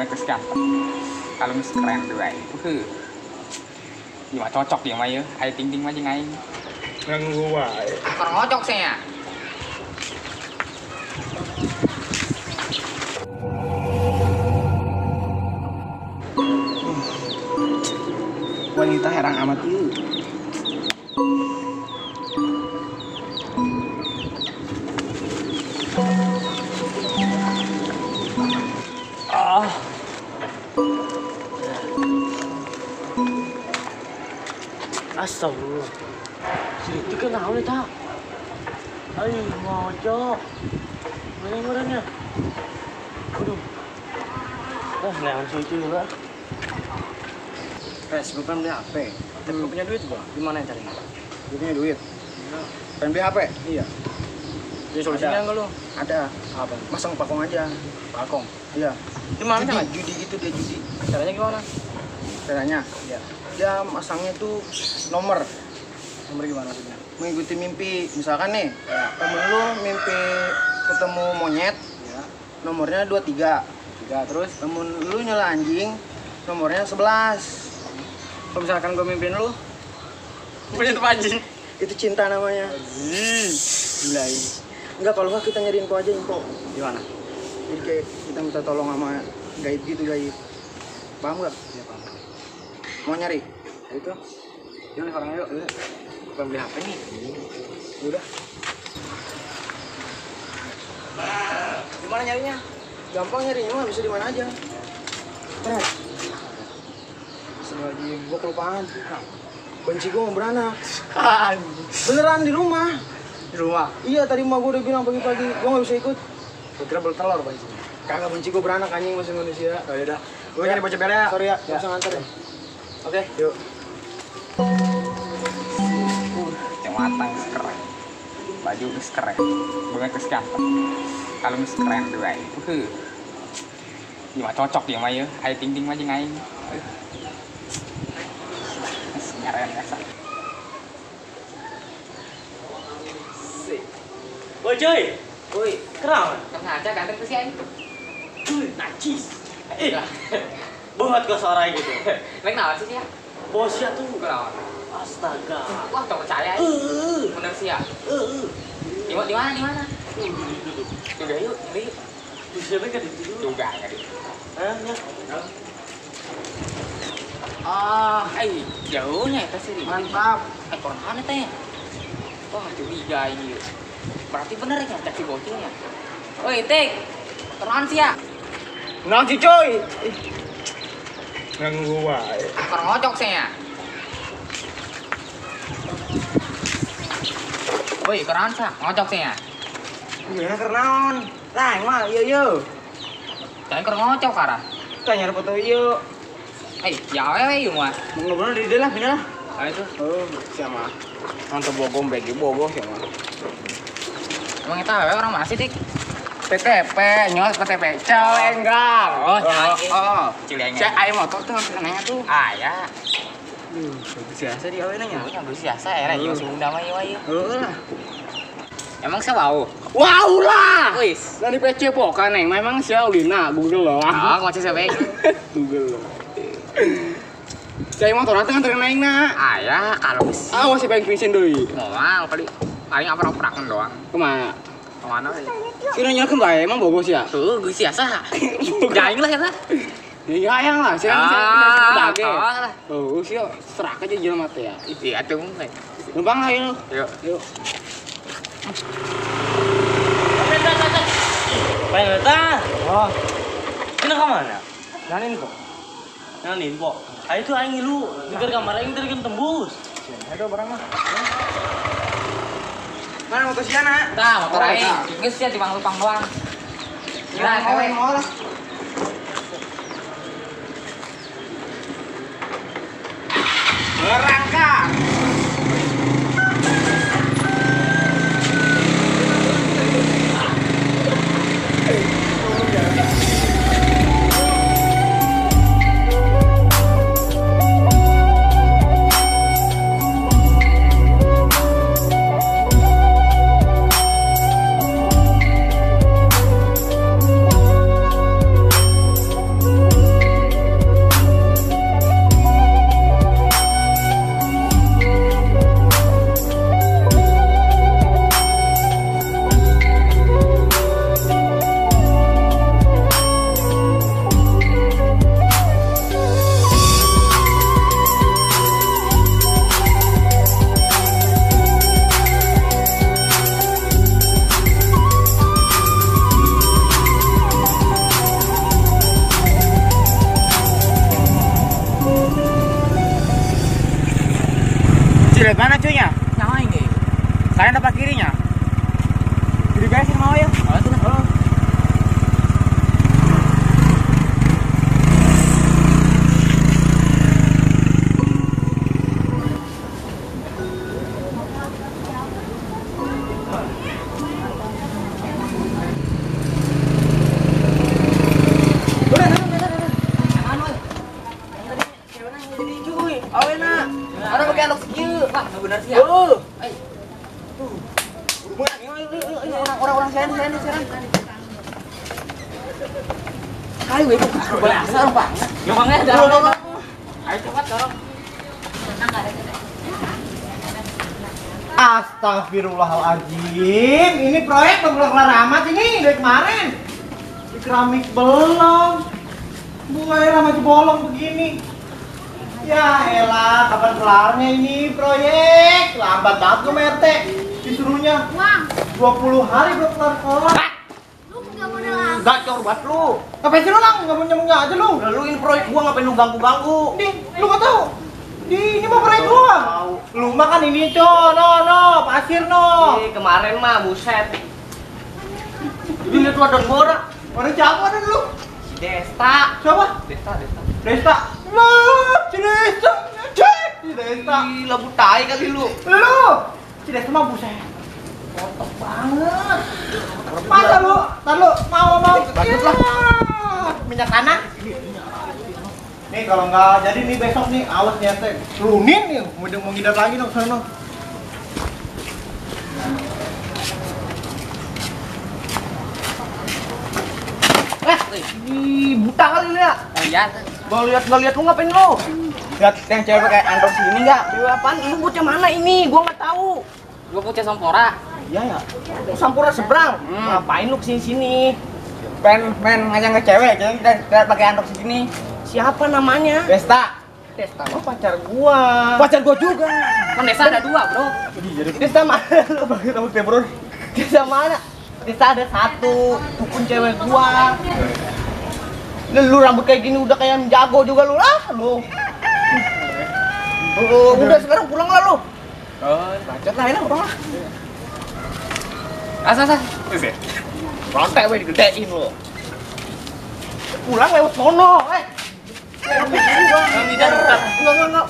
Banget geus ganteng. Kalau geus keren tuh aing. Ieu mah cocok ieu mah ieu. Ayu Ting Ting mah jeung aing. Nganggo wae. Keur ngocok sia. Wanita herang amat ieu. Ah. Astagfirullah. Itu kan naon eta? Ayo ngocok. Mana-mananya? Aduh. Ah, naon sih itu lah. Res, gue pengen beli HP. Tapi gue punya duit gua. Gimana yang carinya? Gue punya duit. Iya. Pengen beli HP? Iya. Jadi solusinya enggak lu? Ada. Apa? Masang pakong aja. Pakong? Iya. Gimana caranya? Judi gitu dia judi. Caranya gimana? Caranya? Iya. Dia masangnya tuh nomor. Nomor gimana maksudnya? Mengikuti mimpi. Misalkan nih, ya. Temen lu mimpi ketemu monyet, ya. Nomornya 23. 3 terus? Temen lu nyela anjing, nomornya 11. Kalau misalkan gue mimpin lu, punya tuh anjing. Itu cinta namanya. Gila ini. Enggak, kalau nggak kita nyari info aja, info. Gimana? Jadi kayak kita minta tolong sama gaib gitu, gaib. Paham nggak? Iya, paham. Mau nyari? Ya itu. Yuk, sekarang yuk. Gue beli HP nih. Udah. Gimana nyarinya? Gampang nyarinya mah, bisa di mana aja. Terus. Astagfirullahaladzim, gue kelupaan. Benci gue mau beranak. Beneran di rumah. Di rumah? Iya, tadi emak gue udah bilang pagi-pagi, gue gak bisa ikut. Gue kira bertelur bancinya. Kagak, benci gue beranak anjing masih manusia. Oh yaudah, gue nyari bocah bela ya. Sorry ya, gak bisa nganter ya. Oke, yuk. Kacamata geus keren. Baju geus keren. Banget geus ganteng. Kalau geus keren tuh aing. Ieu mah cocok ieu mah ieu. Ayu Ting Ting mah jeung aing. Keren biasa. Woi cuy. Woi, kenapa? Kenapa aja ganteng tuh sih aing. Cuy, najis. Banget kok suara gitu. Lek naon sih ya? Bosnya tuh kenapa? Astaga. Wah, tak percaya. Bener sih ya? Di mana? Di mana? Juga yuk, yuk. Tuh siapa kan itu? Juga enggak di. Ya. Ah, jauhnya itu sih. Mantap. Koran teh. Wah, curiga ini. Berarti bener ya cek si bocilnya. Woi, Tik. Koran sih ya? Naon sih, coy? Nganggo wae. Koran ngocok sih ya. Woi, koran sih, ngocok sih ya. Gimana keur naon? Lah, mah ieu ieu. Jangan keur ngocok arah. Tanya foto ieu. Ya wewe ieu mah. Ngobrol di dieu lah, pindah lah. Ayo tuh. Oh, siapa? Nonton bogo begi bogo siapa? Emang itu wewe orang masih, Tik? PTP, nyot PTP. Celenggang. Oh, oh. Cilenggang. Cek aing motor tuh nanya tuh. Ah, ya. Biasa di awe nanya. Oh, biasa ya, ieu Sunda mah ieu ieu. Heeh lah. Emang saya wow? Wow lah. Wis. Lah di PC pokan neng, memang sia ulina Google loh. Ah, ngoceh sia bae. Google loh. Saya motor teh nganterin aing na. Ah ya, kalau wis. Ah, masih pengen pingsan deui. Moal kali paling apa-aprakan doang. Kemana? Kemana? Kira nyalakeun bae emang bogo sia. Tuh, geus sia saha. Jaing lah eta. Ya hayang lah, sia sia dage. Oh, sia serak aja jelema teh ya. Iya atuh mah. Numpang lah yuk. Yuk. Yuk. Pengen eta. Oh. Ini ke mana? Nang info. Nang info. Ayo tuh aing ngilu, di kamar aing tadi kan tembus. Ayo barang mah. Mana motor sia na? Tah, motor aing. Geus sia timang lupang doang. Gila, mau lah. Berangkat. kirinya? Sama ini. Kanan apa kirinya? Kiri guys mau ya? Oh, itu lah. Benar sih ya. Oh. Orang-orang seran. Kayu itu bahasa Pak. Ngomongnya ada. Ayo cepat dorong. Astagfirullahaladzim. Ini proyek belum kelar amat ini dari kemarin. Di keramik belum. Buaya masih bolong begini. Ya elah, kapan kelarnya ini proyek? Lambat banget gue RT. Disuruhnya 20 hari belum kelar-kelar. Lu nggak mau ngelang. Gacor banget lu. Ngapain sih lu lang? Nggak mau nyemungnya aja lu. Lah lu ini proyek gua ngapain lu ganggu-ganggu? Nih, lu nggak tahu. Di ini mah proyek gua. Lu mah kan ini co, no, pasir no. Ih, kemarin mah buset. Ini lihat wadon gua ora. Waduh siapa wadon lu? Si Desta. Siapa? Desta. Desta. Lah, si Desta. Cek, si Desta. Gila butai kali lu. Lu. Si Desta mah buset. Kotok banget. Masa lu? Tar lu mau. Bagus lah. Minyak tanah. Nih kalau nggak jadi nih besok nih awas nih RT. Turunin nih, mau ngidar lagi dong sono. Ih, buta kali lu ya. Lihat. Mau lihat nggak lihat lu ngapain lu? Lihat yang cewek pakai androk sini nggak? Cewek apaan? Lu bocah mana ini? Gua nggak tahu. Gua bocah Sampora. Iya ya. Lu Sampora seberang. Ngapain lu kesini sini? Pengen ngajak ke cewek, jadi kita pakai androk segini. Siapa namanya? Desta. Desta mah pacar gua. Pacar gua juga. Kan Desta ada dua, bro. Desta mana lu? Rambut bro. Desta mana? Desta ada satu, dukun cewek gua. Lu rambut kayak gini udah kayak jago juga lu lah lu. Udah sekarang pulang lah lu. Oh, bacot lah enak pulang lah. Asa. Wis ya. Rontek we digedein lu. Pulang lewat sono, Enggak,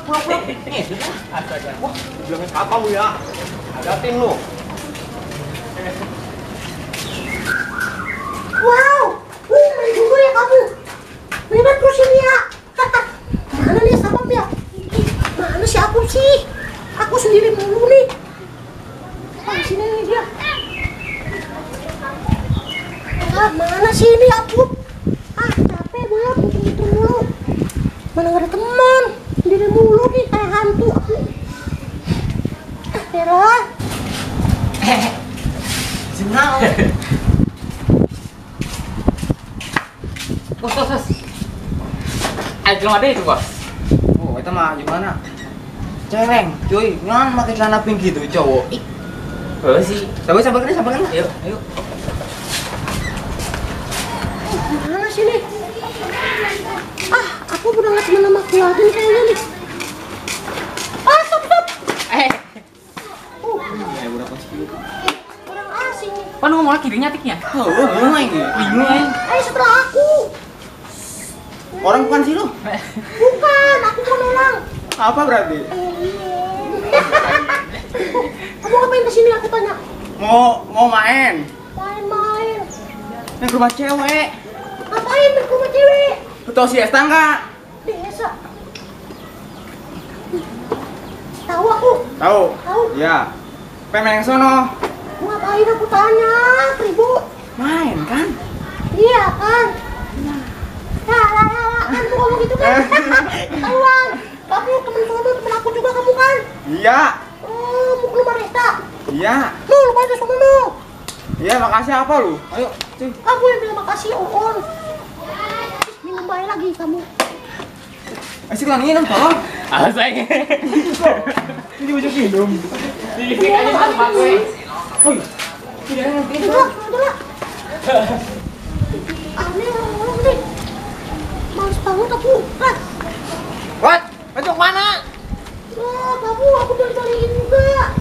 pulang. Wah, bilangin apa lu ya? Hadatin lu. Wow, wih, main dulu ya kamu. Hebat lu sini ya. Mana nih sapam ya? Mana si aku sih? Aku sendiri mulu nih. Ah, sini nih dia. Ah, mana sih ini aku? Ah, capek gue muter-muter mulu. Mana nggak ada teman? Sendiri mulu nih kayak hantu aku. Ah, Tera. Senang. Bos. Ayo belum ada itu, bos. Oh, itu mah gimana? Cereng, cuy. Ngan pakai celana pink gitu, cowok. Ih. Boleh sih. Coba samperin. Ayo, ayo. Mana sih nih? Ah, aku udah nggak temen sama aku lagi nih kayaknya nih. Ah, stop. Orang asing nih. Pan ngomong lagi kirinya tiknya. Oh, bingung ini. Bingung ini. Ayo setelah aku. Orang bukan sih lu? Bukan, aku bukan orang. Apa berarti? Kamu ngapain kesini aku tanya? Mau main. Main-main. Yang ke rumah cewek. Ngapain ke rumah cewek? Lu tau si Esta nggak? Desa. Tahu aku. Tahu? Tahu. Iya. Pengen main ke sono. Ngapain aku tanya, Ribu? Main kan? Iya kan? Lah, kan lu ngomong gitu kan? Ketahuan. Kamu temen sono, temen aku juga kamu kan? Iya. Oh, mau ke rumah Resta? Iya. Lu lumayan ke sono lu. Iya, makasih apa lu? Ayo, cuy. Aku yang bilang makasih, Oon. Minum baik lagi kamu. Asik lah minum, tolong. Alas aja. Ini baju minum. Di aja sama gue. Woi. Tidak nanti. Udah, udah. Aneh orang-orang nih. Males banget aku. Lah. What? Masuk mana? Wah, kamu aku cari-cariin juga.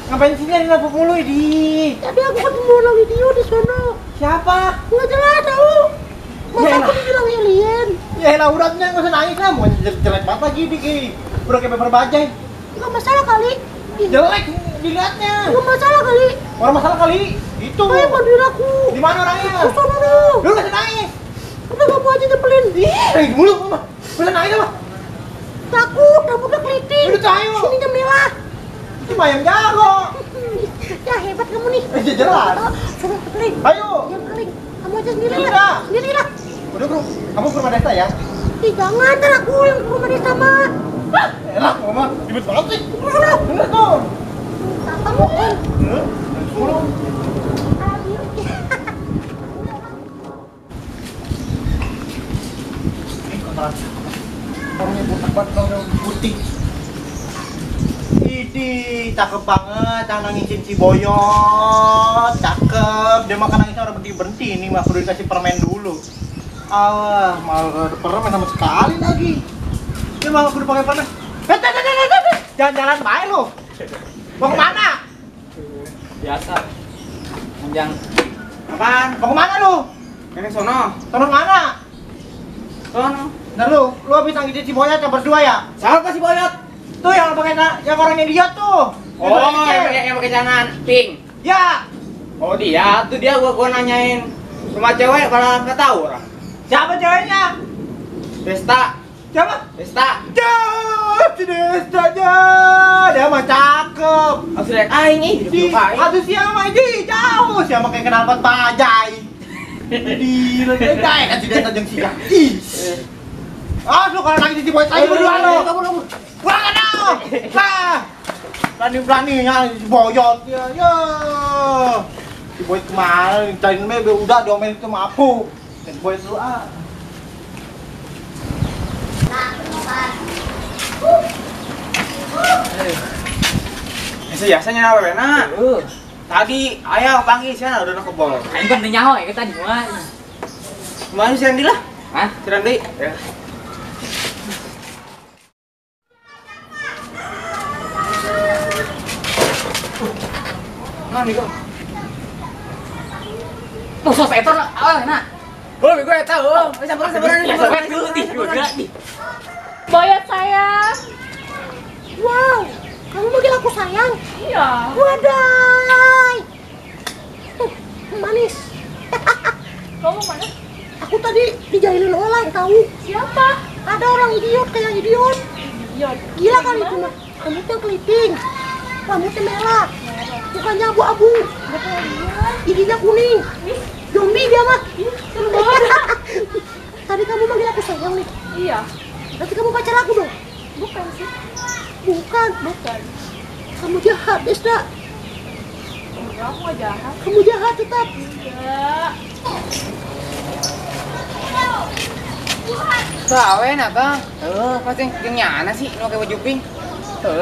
Ngapain sih nyariin aku mulu di? Tadi aku ketemu orang video di sono. Siapa? Nggak jelas tahu. Masa aku dibilang alien? Ya elah, udah nggak usah nangis lah, mau jelek banget lagi di. Udah kayak paper bajai. Nggak masalah kali. Jelek dilihatnya. Nggak masalah kali. Orang masalah kali. Itu. Ayo bantuin aku. Di mana orangnya? Di sono dong. Lu nggak usah nangis. Udah kamu aja nyebelin. Ih, nangis mulu mama. Udah nangis apa? Takut, rambutnya keriting. Udah ayo. Sininya merah. Itu mayang jago. Ya hebat kamu nih. Jelas. Suruh keling. Ayo. Jangan keling. Kamu aja sendiri lah. Sendiri lah. Udah bro, kamu ke rumah desa ya? Ih, jangan, ntar aku yang ke rumah desa mah. Hah, elah, mama ribet banget sih. Udah, bener tuh. Apa mungkin? Mulu. Ini kotoran. Orangnya botak banget, putih. Idih, cakep banget, yang nangisin si Boyot, cakep. Dia makan nangisnya orang berhenti-berhenti ini mah, udah dikasih permen dulu. Allah, malah ada permen sama sekali lagi. Dia malah udah pakai permen. Jalan-jalan baik lu. Mau kemana? Biasa. Panjang. Apaan? Mau kemana lu? Ini sono. Sono mana? Sono. Nah lu habis nangisin si Boyot yang berdua ya? Siapa si Boyot? Tuh yang pakai yang orangnya dia tuh. Oh, yang pakai celana pink. Ya. Oh, dia tuh dia gua nanyain rumah cewek malah nggak tahu orang. Siapa ceweknya? Desta. Siapa? Desta. Jauh, si Desta aja. Dia mah cakep. Aku lihat aing ih. Aduh siapa ini? Jauh, siapa kayak knalpot bajai. Di lu kan si Desta jeung sia. Ih. Ah, lu kalau nangis di boy lagi berdua lu. Pulang kan lu. Lah. Berani-beraninya si Boyot ya. Ya. Si Boyot kemarin cariin bebe udah diomelin itu mampu. Dan Boyot lu ah. Biasanya apa bena? Tadi ayah panggil sana udah kebol. Aing kan nyaho ya tadi mah. Kemana si Randi lah? Hah? Si Randi? Ya. Mana nih kok? Tuh sos etor awal enak. Oh, gue tahu. Sabar. Boyot sayang. Wow, kamu manggil aku sayang? Iya. Wadai. Manis. Kamu mana? Aku tadi dijailin orang tahu. Siapa? Ada orang idiot kayak idiot. Idiot. Gila kali itu mah. Rambutnya keriting. Rambutnya merah. Mukanya abu-abu. Giginya kuning. Zombie dia mah. Seru banget. Tadi kamu manggil aku sayang nih. Iya. Berarti kamu pacar aku dong? Bukan sih. Bukan. Bukan. Kamu jahat, Desta. Enggak, aku gak jahat. Kamu jahat tetap. Enggak. Sawe nak bang? Pasti yang nyana sih, nu pakai baju pink.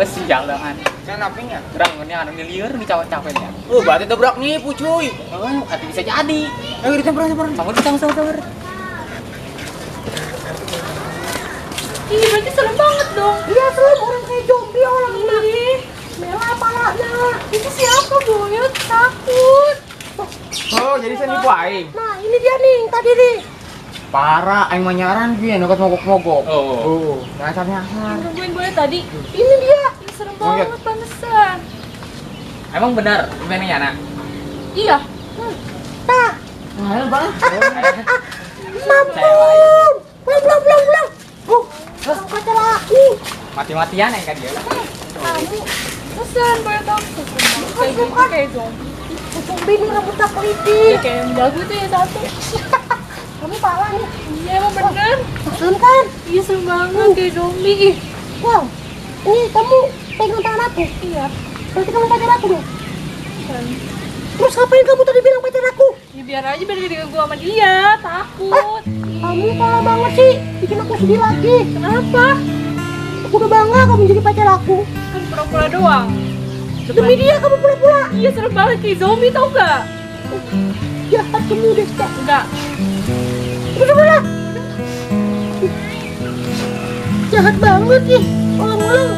Sial dengan. Celana pink ya? Berangnya anu ngeliur nih cawek-cawek ya. Berarti dobrak nipu cuy. Hati bisa jadi. Ayo ditemperan. Sabar. Ih, berarti serem banget dong. Iya, serem, orang kayak zombie orang ini. Merah palanya. Itu siapa, Boyot? Takut. Oh, jadi saya nipu aing. Nah, ini dia nih yang tadi nih. Parah, aing mah nyaran dia nokot mogok-mogok. Oh. Nah, nyasar. Nungguin Boyot tadi. Ini dia. Ini serem banget, pantesan. Emang benar, gimana ya, Nak? Iya. Nah. Nah, Bang. Mampun. Pulang. Pacar aku. Mati-matian yang kan dia. Kamu pesan Boyot aku. Kayak zombie. Zombie ini rambutnya keriting. Ya, kayak yang jago itu ya satu. Kamu parah nih. Iya emang bener. Serem kan? Iya serem banget kayak zombie. Wow. Ini kamu pegang tangan aku. Iya. Berarti kamu pacar aku dong? Bukan. Terus ngapain kamu tadi bilang pacar aku? Ya biar aja biar diganggu sama dia, takut. Kamu parah banget sih, bikin aku sedih lagi. Kenapa? Aku udah bangga kamu jadi pacar aku. Kan pura-pura doang. Demi dia kamu pura-pura. Iya serem banget kayak zombie tau gak? Jahat kamu Desta. Enggak. Udah. Jahat banget sih orang-orang.